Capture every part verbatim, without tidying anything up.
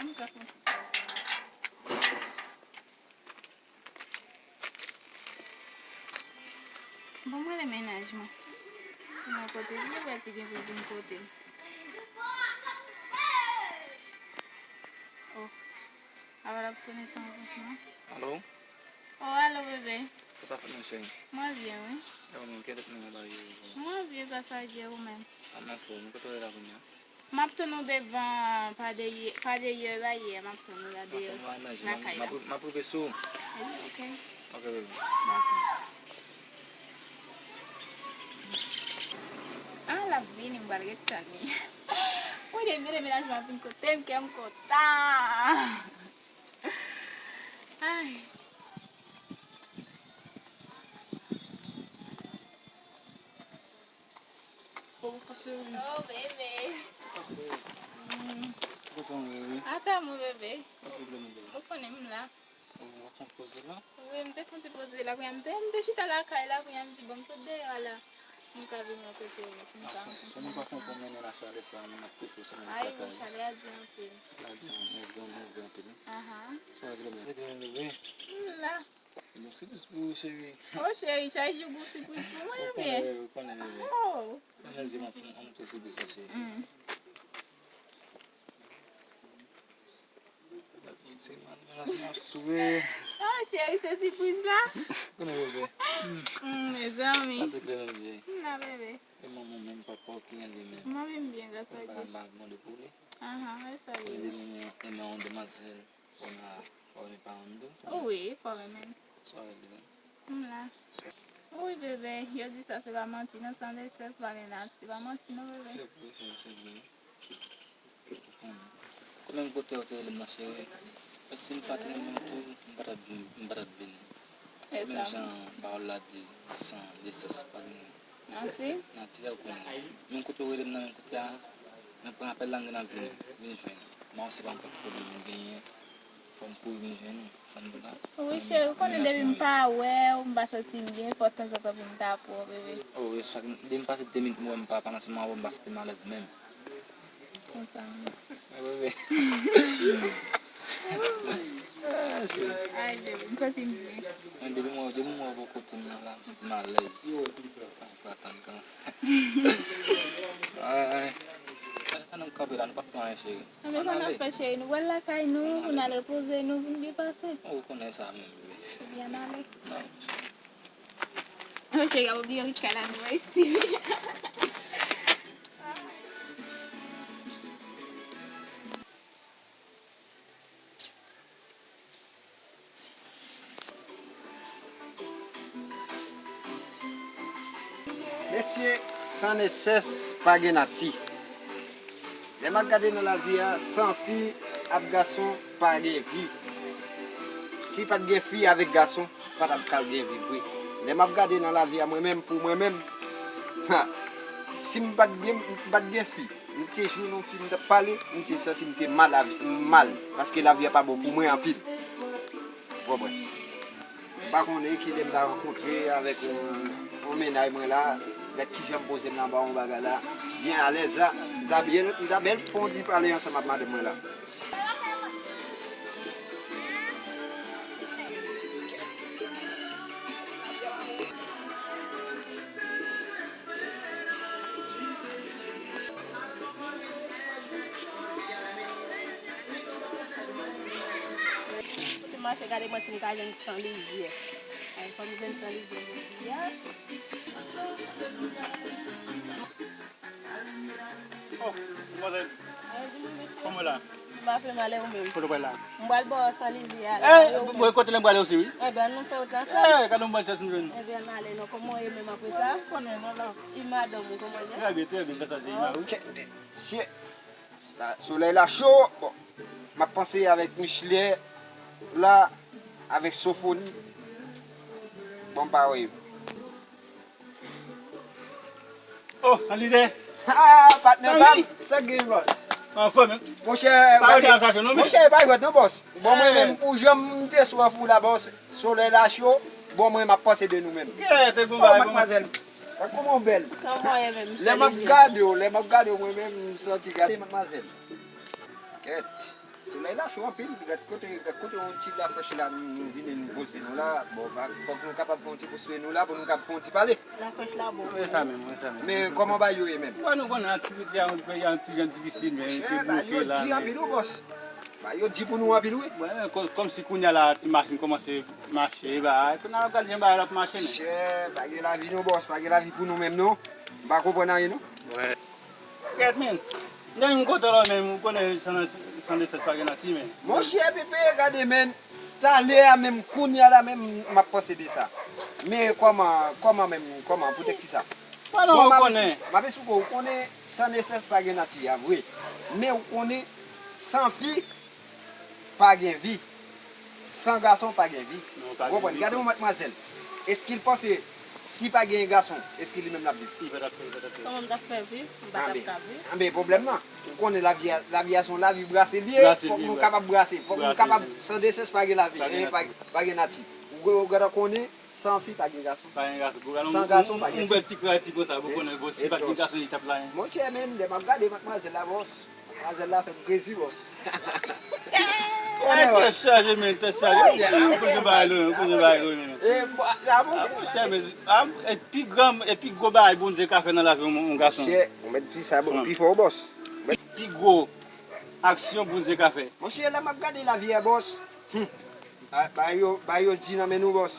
Ann fè yon ti poz la. Bon, m rele mennaj mwen. Pou mwen kote l ye, wè si gen pou vin kote m. Oh, apa l ap sonnen san repons non. Alo? Oh, alo, bebe. Sa t ap fèt, mon cheri? Mwen byen, wi. E ou menm, ki tèt mwen ba yo? Mwen byen, gras a Dye, ou menm? A, m anfòm, kote w ye la kounye a? M ap tann ou devan, pa dèyè, pa dèyè, pa dèyè, m ap tann ou la deyò. M ap tann ou la nan lakay la. M ap, m ap rive sou ou. Wi, ok. Ok, bebe. Dakò. Ah, l ap vini, m pral ret tann li. Wi, depi mennaj mwen ap vin kote m, kè m kontan. Ay. Oh, bebe. Mm. Ou kontan, bebe? Ata mwen, bebe. Ou konnen m la. Ou ap fè poze la? Wi, m te fè yon ti poze la. Kounye a, m te, m te chita lakay la. Kounye a, m di, bon, m sot deyò a la. M ka vin wè kote ou, si m ka rankontre. Sèlman pa fè yon pwomèn nan chalè sa, moun ap toufè sou moun lakay. Ay, wi, chalè a di anpil. La di, move, move anpil. Ahan. Sa regle, bebe? M la. Bon, sipriz pou ou, cheri. Oh, cheri, chak jou gon sipriz pou mwen, ou konnen, bebe. Oh. Mwen menm, m ap, m ap montre sipriz la, cheri. Mm. Se mennaj mwen ap swe. Oh, cheri, se sipriz la. Konnen, bebe. Mm, mezanmi. Sa te klè, bebe. M la, bebe. E manman menm, papa w ki gen li menm? Manmi m byen, gras a Dye. M pa, m pa mande pou li. Ahan, e sa li ye. Li menm, renmen yon demwazèl. Fò n a, fò renmen paran m tou. Wi, fò renmen. Sa w vle di menm? M la. Wi, bebe, yo di sa se pa manti non, san desè se pa gen nati, se pa manti non, bebe. Se vre, se, se vre. Ou konnen. Konnen m kote w te rele m nan, cheri. E si m pa t renmen w tou, m pa t ap vin, m pa t ap vini. Menm jan pawòl la di, san desè pa gen nati? Nati a, ou konnen. Menm kote w rele m nan, menm kote a, mwen pran apèl la, m gen ap vini, vin jwenn ou. M pa wè se pa yon pwoblèm nou genyen, fò m kouri vin jwenn ou, sa n di la. Wi, cheri, ou konnen depi m pa wè w, m pa santi m byen, fò tanzantan pou m ta pran w, bebe. Oh, e chak, depi m pase de minit m wè m pa pale ansanm avè w, m pa santi m alèz menm. Konsa menm. Mwen bebe. Ah, cheri. Ay, bebe, m santi m byen. Mwen depi mwen, depi mwen wè w bò kote m nan la, m santi m alèz. Pa, pa tann kan. Ay, ay. Sa nou kanpe la, nou pa fè anyen, cheri. Ann ale. Sa n ap fè, cheri? Nou pral lakay nou, pou n al repoze nou, pou n byen pase. Oh, ou konnen sa menm, bebe. Ebyen, ann ale. Non, cheri. Oh, cheri, ap bliye rit kay la, nou wè isi. Mesye, san nesès pa gen nati. Lè m ap gade nan lavi a, san fi ak gason pa gen vi. Si pa t gen fi avèk gason, pa t ap ka gen vi vre. Lè m ap gade nan lavi a mwen menm, pou mwen menm, ha, si m pa t gen, m pa t gen fi, m te jwenn yon fi, m t ap pale, m te santi m te mal, mal, paske lavi a pa bon pou mwen anpil. Ou konprann? M pa konnen kilè m ta rankontre avèk yon, yon mennaj mwen la, gad kijan m poze m nan ba yon bagay la, byen alèz la, m ta byen, m ta bèl fon di pale ansanm ak madanm mwen la. Kote m mache gade mwen si m ka jwenn san lizyè. Ay, fò m jwenn san lizyè jodi a. Oh, demwazèl. Kòman w la? M pa fè mal, e ou menm? Kote w pral la? M pral bò san lizyè a la. Eh, mwen kote lè m prale osi, wi. Ebyen, ann nou fè wout la ansanm. Eh, gade yon bèl chans m jwenn. Ebyen, ann ale non. Kòman w ye menm apre sa? Ou konnen, mwen la. E madanm ou, kòman l ye? Trè byen, trè byen, gras a Dye, e mari w? Mesye, la, solèy la cho. Bon, m ap panse avèk Michelet la, avèk Sofoni. Bon, m pa wè yo. Oh, Ann Lizè. Ah, patnè pa m, sa k gen, bòs? Anfòm, men. Monchè, pa rete ap chache non, men. Monchè, pa jwèt non, bòs. Bon, mwen menm, pou jan m te sou an fou la, bòs. Solèy la cho. Bon, mwen, m ap panse de nou menm. Yeah, te gon bagay, madmwazèl. Kòman w bèl? Kòman w ye menm? Lè m ap gade w, lè m ap gade w, mwen menm, m santi gade madmwazèl. Kèt. Solèy la cho anpil, gad kote, gad kote yon ti lafrèch la, nou, nou vini, nou poze nou la. Bon, ba, fòk nou kapab fè yon ti pous pye nou la pou nou kapab fè yon ti pale. Lafrèch la bon. Wi, sa menm, wi, sa menm. Men kòman bagay yo ye menm? Bon, nou konnen aktivite a, yon peyi a, yon ti jan difisil, men, monchè, bagay yo di anpil, wi, bòs. Bagay yo di pou nou anpil, wi. Bon, kò-, kòmsi kounye a la, ti machin kòmanse mache, bagay. Kounye a, gad jan bagay la ap mache, men. Monchè, pa gen lavi non, bòs, pa gen lavi pou nou menm, non. M pa konprann anyen, non. Wi. Gèt, men. Nèg m kote w la menm, ou konnen san, san lesans pa gen nati, men. Monchè Pepe, gade, men. Talè a menm, kounye a la menm, m ap panse de sa. Men kòman, kòman menm, kòman, poutèt kisa? Bon, non, ou konnen. M ap esplike w, ou konnen san lesans pa gen nati a vre. Men ou konnen san fi pa gen vi. San gason pa gen vi. Ou konprann? Gade yon matmwazèl. Èske l panse si pa gen gason, èske li menm l ap viv? Li pa t ap, li pa t ap viv. Kòman m t ap fè viv? M pa t ap ka viv. Anben, pwoblèm nan. Ou konnen lavi a, lavi a se yon lavi brase li ye. Fòk nou kapab brase. Fòk nou kapab, san lesans pa gen lavi. Pa gen nati. Pa gen nati. Ou, ou gentan konnen, san fi pa gen gason. Pa gen gason. San gason pa gen fi. Yon bèl ti krati konsa, ou konnen, bon, si pa t gen gason, li t ap la, hein. Monchè, men, lè m ap gade matmwazèl la, bòs. Matmwazèl la fè m krezi, bòs. Ay, tèt chaje, men, tèt chaje. Ou konn bagay lwen, ou konn bagay lwen, men. E, bò, sa bon. Ah, monchè, men, ah, e pi gran, e pi gwo bagay Bondye ka fè nan lavi yon, yon gason. Monchè, ou mèt di sa, bon, pi fò, bòs. Pi gwo aksyon Bondye ka fè. Monchè, lè m ap gade lavi a, bòs. Hmm. Ba, ba yo, ba yo di nan men nou, bòs.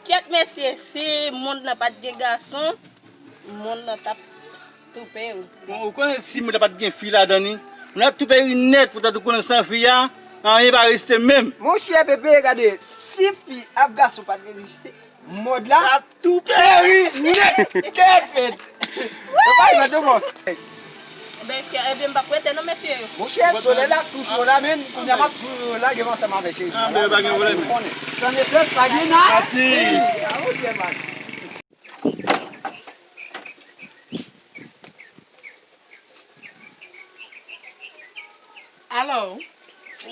Kèt mesye, si mond lan pa t gen gason, mond lan t ap tou peri. Bon, ou konnen si mond lan pa t gen fi ladan li, mond lan ap tou peri nèt, poutèt ou konnen san fi a, anyen pa reste menm. Monchè Pepe, gade, si fi ak gason pa t egziste, mond la ap tou peri nèt, nèt, nèt. Yo pa jwenn nou, bòs. Ebyen, kè, ebyen, m p ap rete non, mesye yo. Monchè, solèy la touche w la, men kounye a m ap tou lage m ansanm avè cheri. Ah, men pa gen pwoblèm. Ou konnen. San lesans pa gen nati. Ah, monchè, man. Alo.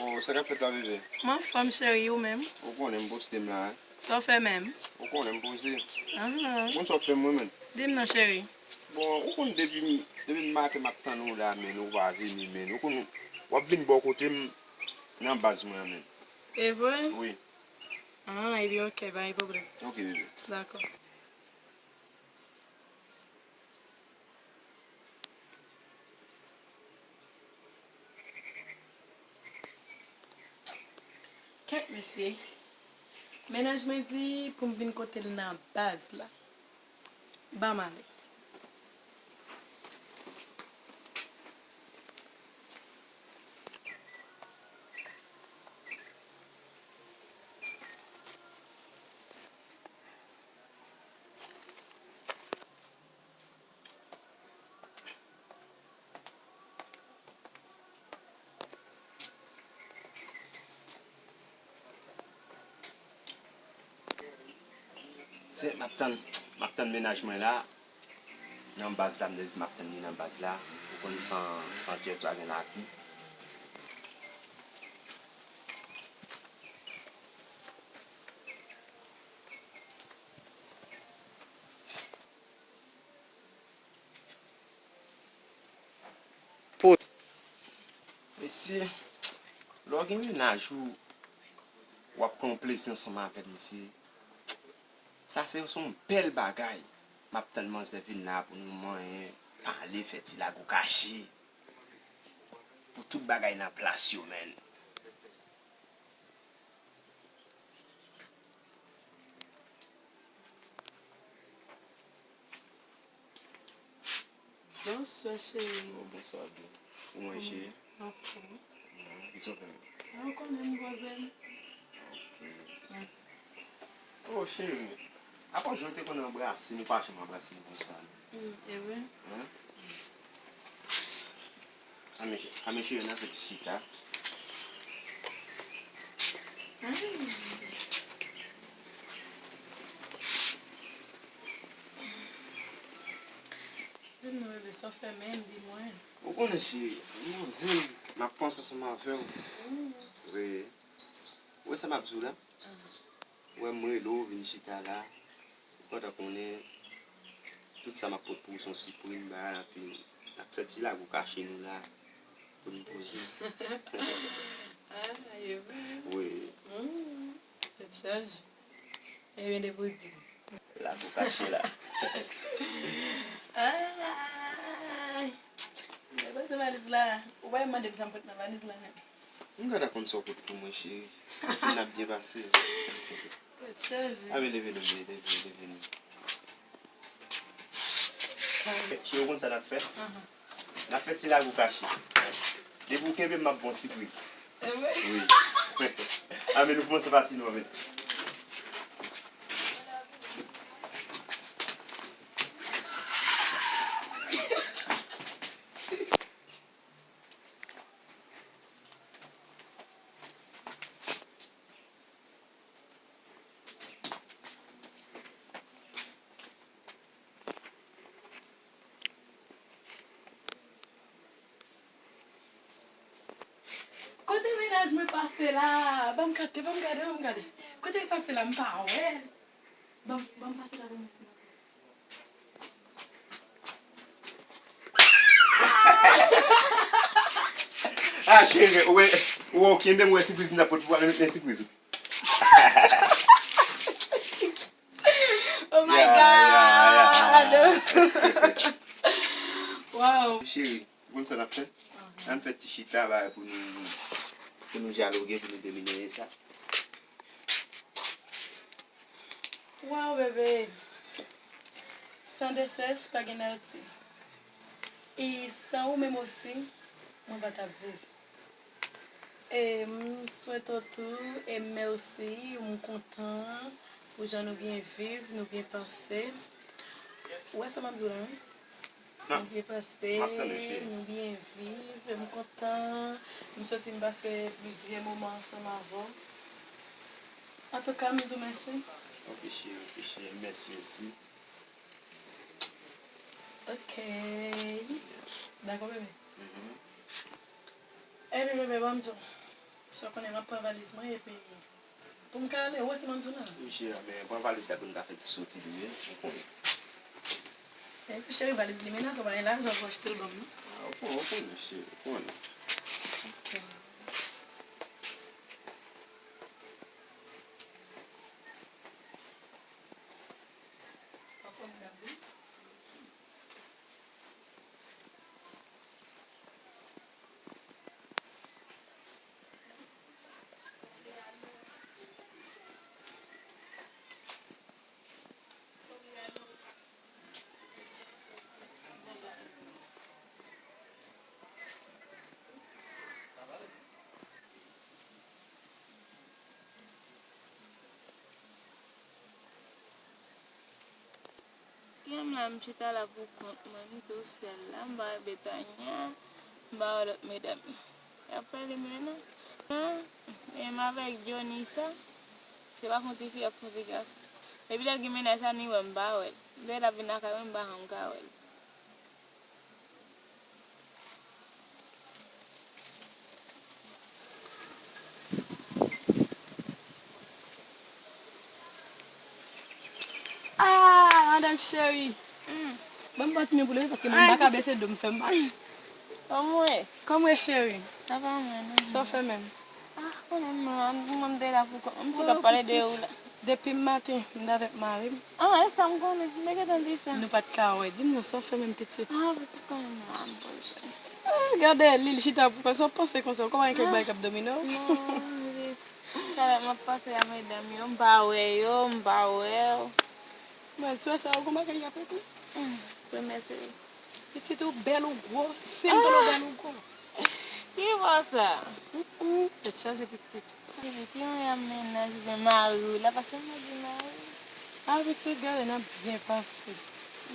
Oh, sa k ap fèt la, bebe? M anfòm, cheri, ou menm? Ou konnen m poste m la, hein? Sa w fè menm? Ou konnen m poze. Ahan. Ou konn sa w ap fè m, wi, men. Di m non, cheri. Bon, ou konn depi m, depi m maten m ap tann ou la, men ou pa vini, men. Ou konn w ap vin bò kote m nan baz mwen an, men. E vre? Wi. Ah, ebyen, ok, pa gen pwoblèm. Ok, bebe. Dakò. Kèt mesye. Mennaj mwen di pou m vin kote l nan baz la. Ban m ale. Se, m ap tann, m ap tann mennaj mwen la nan baz la, m te di m ap tann li nan baz la. Ou konn san, san Jess pa gen nati. Mesye, lè w gen mennaj ou, w ap pran yon plezi ansanm avè l, mesye. Sa se, se yon bèl bagay. M ap tann manzè vin la pou nou manyen, pale, fè ti lago kache. Pou tout bagay nan plas yo, menn. Bonswa, cheri. Oh, bonswa, boo. Ou manje? Anfòm. Ki sa w fè menm? Ah, ou konnen m poze m. Ok. Oh, cheri. Apa jan w te konn anbrase m, ou pa janm anbrase m konsa, non? Mm, e vre? Hein? A mesye, a mesye, n a fè ti chita. Di m non, bebe, sa w fè menm, di mwen. Ou konnen, cheri, m poze m, m ap panse ansanm avè w. Wi. Ou wè sa m ap di w la? Ou wè m rele w vin chita la, ou gentan konnen tout sa m ap pot pou ou se yon sipriz, bagay anpil. N ap fè ti lago kache nou la. Pou n poze. Ah, e vre? Wi. Hmm, tèt chaje. Ebyen, depi w di. Lakou kache la. Ay. Mwen pase valiz la. Ou pa mande m sa m pot nan valiz la menm. M gade konn sa w pot pou mwen, cheri. N ap byen pase. Tèt chaje. A, men leve nou, leve, leve nou. Cheri, ou konn sa n ap fè? Ahan. N ap fè ti lakou kache. Depi w kenbe m, m ap ba w sipriz. E vre? Wi. A, men nou kòmanse pati nou an, men. Kote mennaj mwen pase la? Ban m gade, ban m gade, ban m gade. Kote l pase la? M pa wè l. Ban m, ban m pase la pou mwen si. Ah, cheri, ou wè, ou wè, ou kenbe m, ou wè sipriz m t ap pot pou ou, men sipriz ou. Oh my God! Wow! Cheri, ou konn sa n ap fè? Ann fè ti chita, bagay pou nou, pou nou dyaloge, pou nou demine sa. Wow, bebe! San destrès, pa gen nati. E san ou menm osi, mwen pa t ap viv. E m swete w tou, e mèsi, m kontan pou jan nou byen viv, nou byen pase. Ou wè sa m ap di w la, wi? Nou byen pase, nou byen viv, e m kontan. M soti, m pase plizyè moman ansanm avè w. Antouka, m di w mèsi. Ok, cheri, ok, cheri, mèsi osi. Ok. Dakò, bebe? Mhm. Epi, bebe, ban m di w. Sa w konnen, m ap pran valiz mwen, epi pou m ka ale, ou wè si m ap di w la. Wi, cheri, men pran valiz la pou n ka fè ti soti li, wi, ou konnen. Epi, cheri, valiz li, men nan, sa w pa gen lajan pou achte l ban m, non? Ah, ou konnen, ou konnen, cheri, ou konnen. Ok. Kiyè m la, m chita la pou kont mwen, m tou sèl la, m pa wè Betania, m pa wè lòt medam yo. Y ap fè li mennen. Non, e m avèk Johnny sa, se pa fon ti fi ak fon ti gason. Depi lè l gen mennaj sa, ni wè m pa wè l. Lè l ap vin lakay mwen, m pa janm ka wè l. Ah, madanm cheri. Hmm. Ban m bò ti men pou leve paske mwen m pa ka bese do m fè mal. Kòman w ye? Kòman w ye, cheri? Sa va mwen, non. Sa w fè menm? Ah, konnen m, mwen, mwen, m te la pou kont mwen, m te ka pale de ou la. Depi maten, m t avèk mari m. Ah, e sa m konnen, m te gentan di sa. Nou pa t ka wè. Di m non, sa w fè menm pitit? Ah, pitit konnen m la, m poze. Ah, gade li, li chita pou kont sa, w panse konsa, w konprann kèk bagay k ap domine w? Non, m jis, talè m ap pase a medam yo, m pa wè yo, m pa wè w. Mwen, ti wè sa, ou gon bagay y ap regle. Hmm, premye seri. Pitit ou bèl ou gwo, si m pa w bèl ou gwo. Ki bò sa? Mm, mm, tèt chaje pitit. Pitit, ki yon yam mennaj oubyen mari w la, paske m pa di mari w. A pitit, gade, n ap byen pase.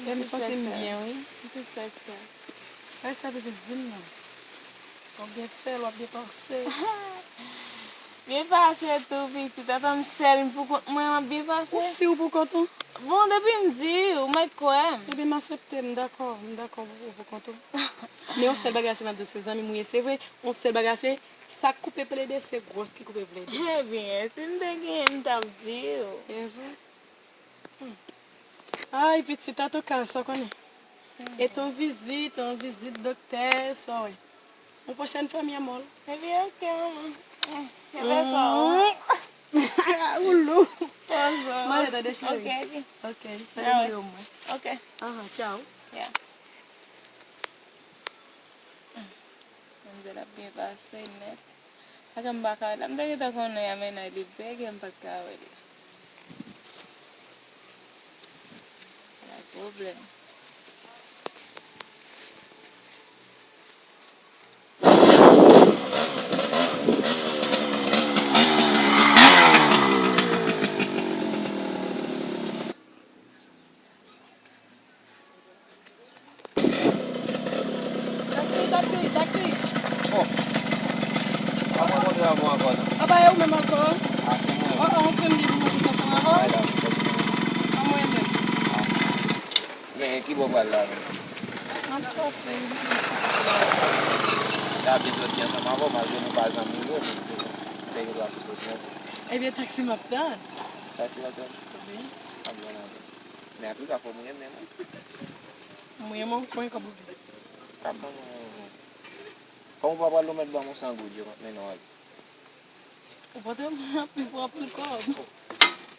E m santi m byen, wi. M sispèk sa. Lè sa pitit di m non. W ap byen fè l, w ap byen pase. Byen pase tou, pitit. Atann m sèl pou kont mwen, m ap byen pase. Ou si w pou kont ou? Bon, depi m di w, ou mèt kwè m. Ebyen, m aksepte, m dakò, m dakò pou, pou kont ou. Men yon sèl bagay se m ap di w, se zanmi m ou ye, se vre. Yon sèl bagay se, sa k koupe plede, se gwòs ki koupe plede. Ebyen, si m te genyen, m t ap di w. E vre? Hmm. Ay, pitit, antouka, sa w konnen. E ton vizit, ton vizit doktè, sa w wè? Yon pwochèn fwa, mi amor. Epi, ok, manman. Mm, se vre, pa ou. Ou lou. Pozo. Mwen, tande, cheri. Ok, ok. Ok, sa Ah, nimewo mwen. Ok. Aha, tchao. Yeah. Manzè ap byen pase nèt. Ak m pa ka, la m te gentan konnen a mennaj li bègè, m pa t ka wè li. Sa pwoblèm. Taksi, taksi, taksi. Oh. Pa mwen kontre avè w ankò, non. Apa, e ou menm ankò? Ah, se mwen. Oh, oh, ou fè m di pou mwen tout ansanm avè w? Wè la, mwen fè m. A mwen menm. Ah. Men ki bò w pral la menm? M ap sòti, m ap sòti la. Ou ta byen sòti ansanm avè w, malgre nou pa zanmi vre, men m te gen dwa pou sòti ansanm. Ebyen, taksi m ap tann. Taksi w ap tann? Wi. A byen, a byen. Men an tou ka, fò m renmen w. M renmen w, konbyen kòb ou gen? Kòb ban mwen, kòm ou pa pral, ou mèt ban mwen san goud, yo, m ap mennen w ale. Ou pote mwen anpil pou anpil kòb.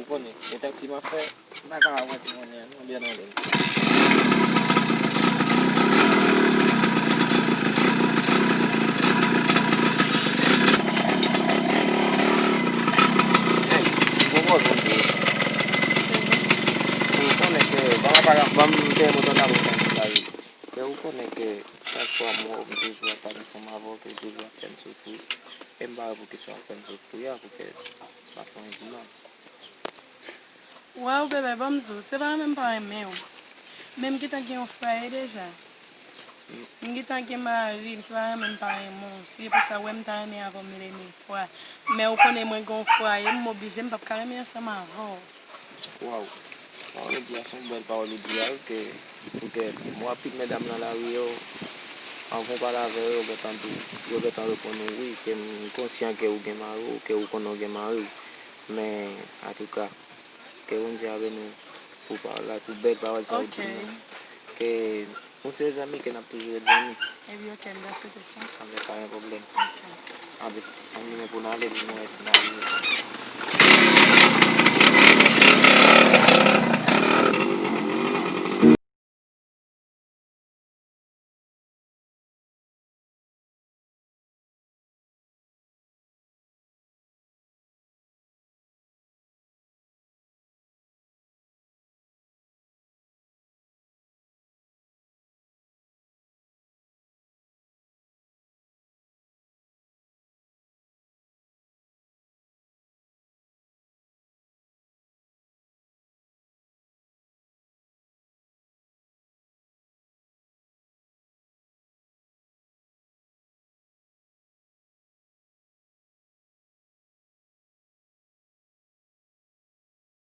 Ou konnen, e taksi m ap fè, m pa ka wè ti monnen an, non, byen anlè. Hey, m gon pwoblèm pou ou. Ou konnen ke, ban m apa, ban m te montan nan wout nan lari. Ke ou konnen ke chak fwa m wè w, m toujou ap pale ansanm avè w, ke w toujou ap fè m soufri. E m pa wè pou kisa w ap fè m soufri a, pou ke m pa fè anyen pou mal. Waw, bebe, ban m di w, se pa renmen m pa renmen w. Men m gentan gen yon fwaye deja. M gentan gen mari, se pa renmen m pa renmen w. Se pou sa w wè m ta renmen avè w mil e mil fwa. Men ou konnen mwen gen yon fwaye, m oblije, m p ap ka renmen ansanm avè w. Waw. Pawòl ou di a se yon bèl pawòl ou di a, wi, ke, ke m wè anpil medam nan lari yo, anvan w pale avè yo, yo gentan di w, yo gentan reponn ou wi, ke m konsyan ke ou gen mari w, ke ou konnen w gen mari w. Men, antouka, ke Bondye a beni w pou pawòl la, pou bèl pawòl sa ou di m nan. Ke nou se zanmi, ke n ap toujou ret zanmi. Ebyen, ok, m ta swete sa. Anben, pa gen pwoblèm. Ok. Anben, ann limen pou n ale, pou nou wè si n a rive.